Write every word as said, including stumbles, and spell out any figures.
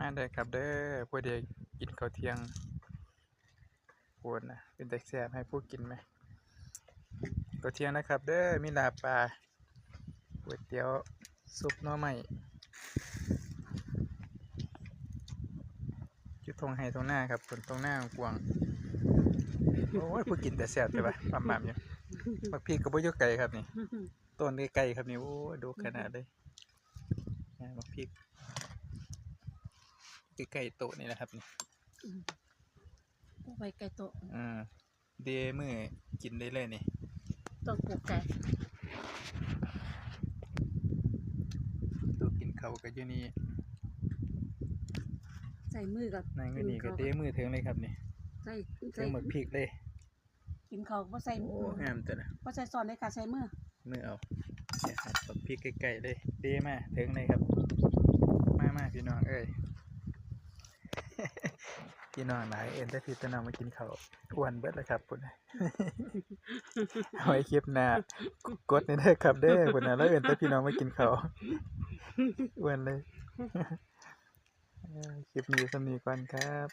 มาเด้อครับเด้อ พอดีกินข้าวเที่ยง โอ้นะ เป็นตาแซ่บ ให้ผู้กินไหม ข้าวเที่ยงนะครับเด้อ มีลาบปลา ก๋วยเตี๋ยว ซุปหน่อไม้ อยู่ท่งไฮ่ท่งนาครับ ฝนท่งนากว้างๆ โอ้ย ผู้กินตาแซ่บแต่ว่าปั๊มๆอยู่ บักพริกก็บ่อยู่ไกลครับนี่ ต้นใกล้ๆครับนี่ โอ้ย ดกขนาดเลย อ่า บักพริก ใกล้ๆโต๊ะนี่แหละครับนี่ อืม ปลูกไว้ใกล้โต๊ะ อ่า เดมื้อกินได้เลยนี่ ต้องปลูกไก่ ตัวกินเขาวก็อยู่นี่ ใส่มือกับ นั่งอยู่นี่ก็เดมื้อเถิงเลยครับนี่ ใส่ เถิ ใส่ งบักพริกเลย กินเขาก็ใส่ โอ้ งามตัวนะ ก็ใส่ซ้อนเลยค่ะ ใส่มือ มื้อเอา เนี่ยครับ บักพริกใกล้ๆเลย เดมาเถิงเลยครับ มามาพี่น้องเอ้ย พี่น้องหลาย เอิ้นแต่พี่แต่น้องมากินข้าว อ้วนเบิดแล้วครับ พุ่น เอาไว้คลิปหน้า กดนี่เด้อครับเด้อ พุ่นนะ แล้วเอิ้นแต่พี่น้องมากินข้าว อ้วนเลย เออ คลิปนี้ส่ำนี้ก่อนครับ